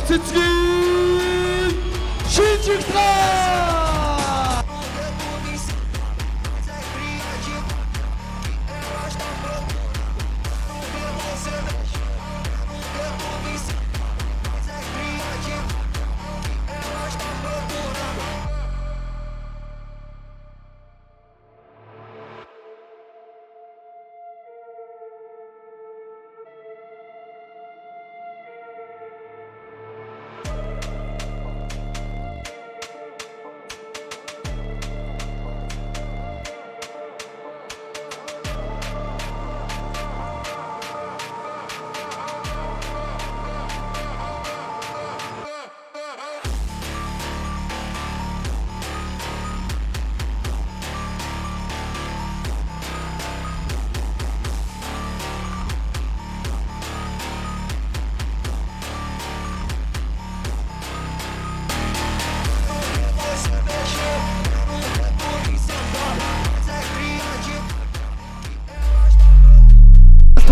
Цэцгийн Шинжигтгай!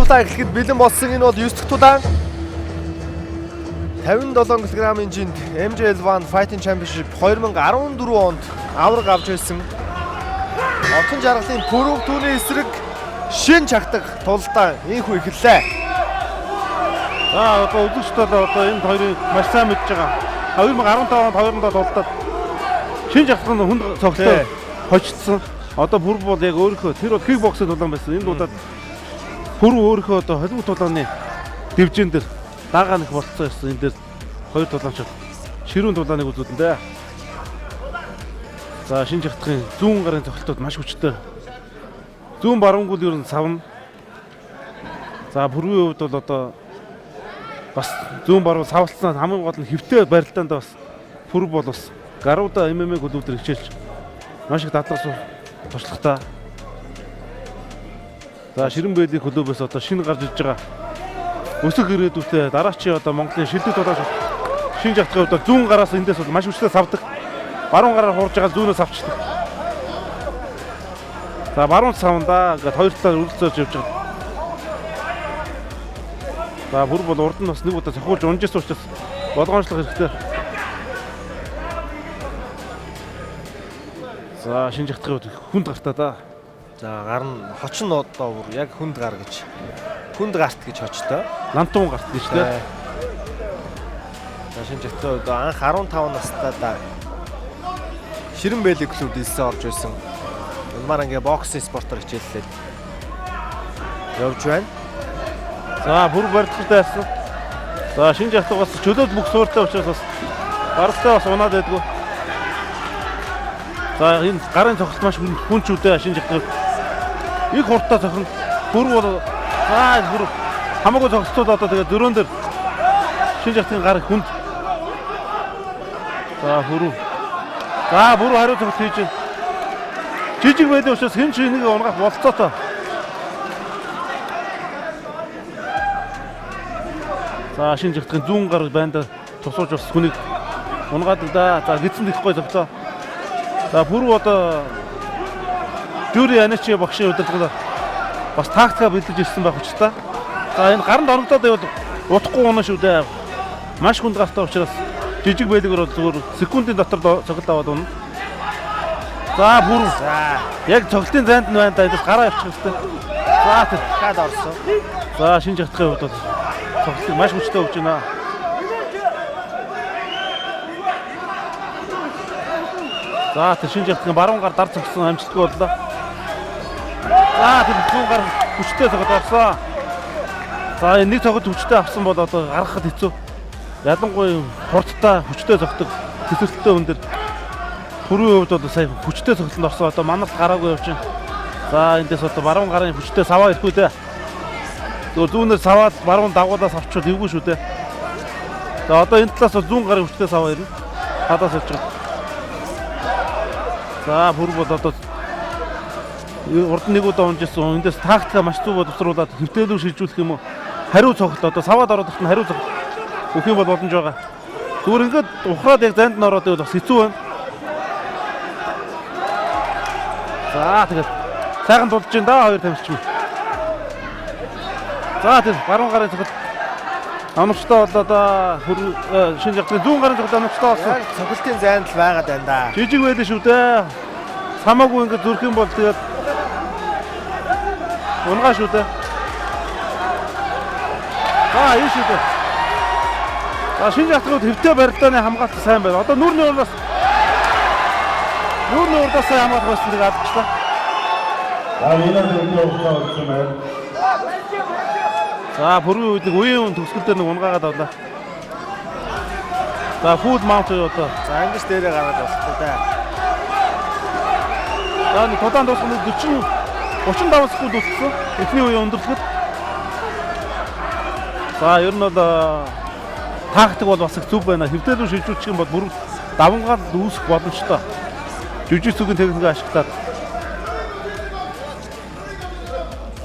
Тулаан эхлэхэд бэлэн болсон. Энэ бол 9 дахь тулаан. 57 кг-ын жинд MJL1 Fighting Championship 2014 онд авраг авч байсан. Отон жаргалын пүрэв түүний эсрэг шин чагтаг тулдаан ийхүү эхэллээ. За одоо үзэгчд бол одоо энэ хоёрыг маш сайн мэдж байгаа. 2015 онд хоёрондоо тулдаад шинж ахлах нь хүнд цогтой хожигдсон. Одоо Пүрэв бол яг өөрийнхөө тэр бол кикбоксing тулаан байсан. Энэ удаад Пүрэв өөрийнхөө одоо холимог тулааны дивжин дээр дагаа нэх болцсон байсан. Энэ дээр хоёр тулаанч бол ширүүн тулааныг үзүүлэн дээ. За шинж ахлахын зүүн гарын цогцолтууд маш хүчтэй. Зүүн баруунгуул ер нь савна. За Пүрвийн хувьд бол одоо бас зүүн баруун савлцсан хамгийн гол нь хэвтэй барилдаанд бас Пүрэв бол бас Гаруда MMA клуб дээр хичээлж маш их дадлага туршлагатай. За Ширэн бээлийн клубээс одоо шинэ гарч ирж байгаа өсөх ирээдүйтэй дараачийн одоо Монголын шилдэг тулаач шинж ахлахын хувьд зүүн гараас эндээс бол маш хүчтэй савдаг. Баруун гараар хуурж байгаа зүүнээс авчдаг. За баруун савндаа ингээд хоёр талаар үргэлжлүүлж явж байгаа. За Пүрэв бол урд нь бас нэг удаа цохиулж унжсэн учраас болгоомжлох хэрэгтэй. За шинж ахлахын хувьд хүнд гартаа да. За гар нь хоч нь одоо бүр яг хүнд гар гэж. Хүнд гарт гэж хочтой. Лантун гарт гэж тэ. За шинж ахлахын хувьд анх 15 настай да Ширэн бээлийн клубд элсэн орж байсан. Улмаар ингээ боксын спортоор хичээллээд явж байна. За Пүрэв барилгатай байсан. За шинж ахлах бас чөлөөт бүх суурьтай учраас бас барилгатай бас унаад байдгүй. За энэ гарын цогцолт маш хүн чүдэ шинж ахлах. Их хурдтай цохино. Пүрэв бол за Пүрэв хамаагүй цогцолтууд одоо тэгээ зөрөөн дээр шинж ахлахын гар хүнд. За Пүрэв. За Пүрэв хариу цогцолт хийж байна. Жижиг байлын учраас хэн ч энийг унгах болцоотой. За шинж ахлахын зүүн гар байнда тусууж бас хүнийг унгаадаг да. За гидсэн их гой зовлоо. За Пүрэв одоо Жюри Аничи багшийн удирдлагаар бас тактика бэлдэж ирсэн байх учиртай. За энэ гаранд орогдоод байвал утахгүй унаа шүү дээ. Маш хүнд гартай учраас жижиг байлгаар бол зүгээр секундын дотор цогцолт аваад унана. За Пүрэв. За Яг цогцолтын зайд нь байна да. Эндээс гараа явчих хэрэгтэй. За тэр. дахиад орсон. За шинж ахлахын хувьд бол цогцолтыг маш хүчтэй өгч байна. За тэр шинж ахлахын баруун гар дар цогцсон амжилтгүй боллоо. За тэр зүүн гар хүчтэй цогцолт орсон. За энэ нэг цогцолт хүчтэй авсан бол одоо гаргахад хэцүү. Ялангуяа хурдтай хүчтэй цогтөг тесрэлттэй өндөр Пүрвийн хувьд бол сая хүчтэй цогцолтонд орсон. Одоо манарт гараагүй явж байна. За эндээс одоо баруун гарын хүчтэй саваа ирэхгүй дээ. Зүгээр зүүнээр саваад баруун дагуулаас авчвал эвгүй шүү дээ. За одоо энэ талаас бол зүүн гарын хүчтэй саваа ирнэ. Хадаас болж байгаа. За Пүрэв бол одоо урд нь нэг удаа унжсэн. Эндээс тактика маш зөв боловсруулад хэвтээлүү шилжүүлэх юм уу? Хариу цогцолт одоо саваад ороод ирэх нь хариу цогцолт өгөх юм бол боломж байгаа. Зүгээр ингээд ухраад яг зайд нь ороод ивэл бас хэцүү байна. За тэгээд сайхан тулж байна да хоёр тамирчин. За тэр баруун гарын цогцолт. Оновчтой болоо да. Шинэ жагтны зүүн гарын цогт оновчтой болсон. Яг цохилтын зайд л байгаад байна да. Жижиг байлаа шүү дээ. Самаагүй ингээд зүрх юм бол тэгээд унгаа шүү дээ. За энэ шүү дээ. За шинэ жагтнууд хэвтэй барилдааны хамгаалалт сайн байна. Одоо нүүрний урдаас сайн хамгаалах байсан тэгээд алдчихлаа. За энэ үеийн хугацаа болсон байна. За пүргийн үед нэг үеийн үн төгсгөл дээр нэг унгаагаад авлаа. За full mount одоо. За ингэж дээрээ гараад болохгүй да. За нэг тулаан дуусах нэг 40 35 секунд үлдсэн. Эхний үеийн өндөрлөхөд. За ер нь бол тактик бол бас их зөв байна. Хэвтэлүү шилжүүлчих юм бол бүрэн давангаал үүсэх боломжтой. Жүжицүгийн техникийг ашиглаад.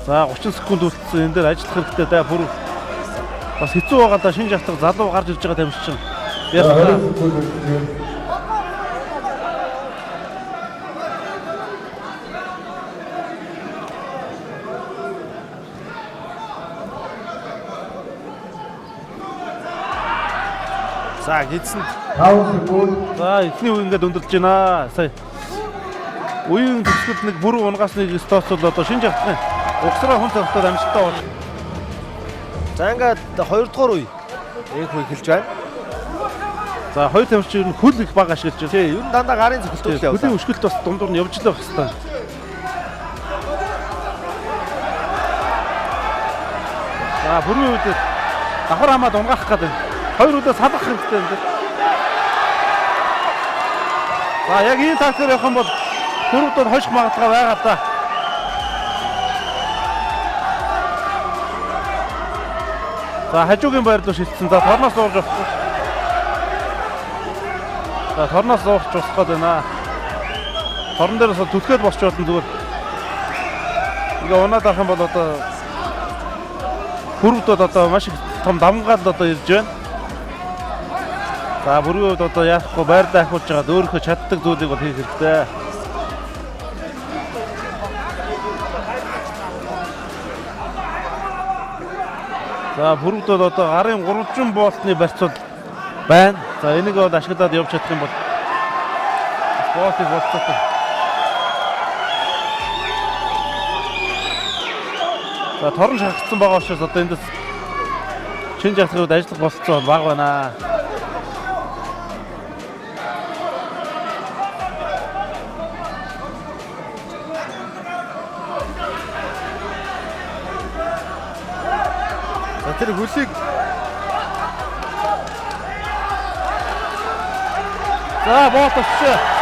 За 30 секунд үлдсэн. Энэ дээр ажиллах хэрэгтэй да. Бүр бас хэцүү байгаа да. Шинэ жагтаг залуу гарч ирж байгаа тамирчин. За 20 секунд үлдсэн. За гидсэнд 5 секунд. За эхний үе ингээд өндөрлж байна. Сая үеийн төгсгөл нэг бүрэн унгаас нэг стоцол одоо шинэ жагтны угсраа хүн цогтоод амжилттай бол. За ингээд 2 дугаар үе энх үе эхэлж байна. За хоёр тамирчин ер нь хөл их бага ашиглаж байна. Тий, ер нь дандаа гарын цохилтууд л явлаа. Хөлийн өшгөлт бас дундуур нь явж л байх хэвээр. За бүрэн үед давхар хамаад унгаах гэдэг. Хоёр үдээ салгах хэрэгтэй юм дээр. За яг ийм тактикээр явах юм бол пүрвд бол хожих магадлал байгаа даа. За хажуугийн байр руу шилжсэн. За торноос уурж авахгүй. За торноос уурч босох гээд байна. Торон дээрээс түлхээд босч болно зүгээр. Ингээ унаад авах юм бол одоо пүрвд бол одоо маш их том давмгаал одоо ирж байна. За бүргийн хувьд одоо яахгүй байрлал ахиулж байгаад өөрийнхөө чаддаг зүйлийг бол хийх хэрэгтэй. За бүрүүд бол одоо гарын 300 болтны барьцуул байна. За энийг бол ашиглаад явж чадах юм бол болтыг болцоотой. За торон шахагдсан байгаа учраас одоо эндээс шинэ жагтны үед ажиллах болцоо бага байна. За тэр хөлийг За болт очсон.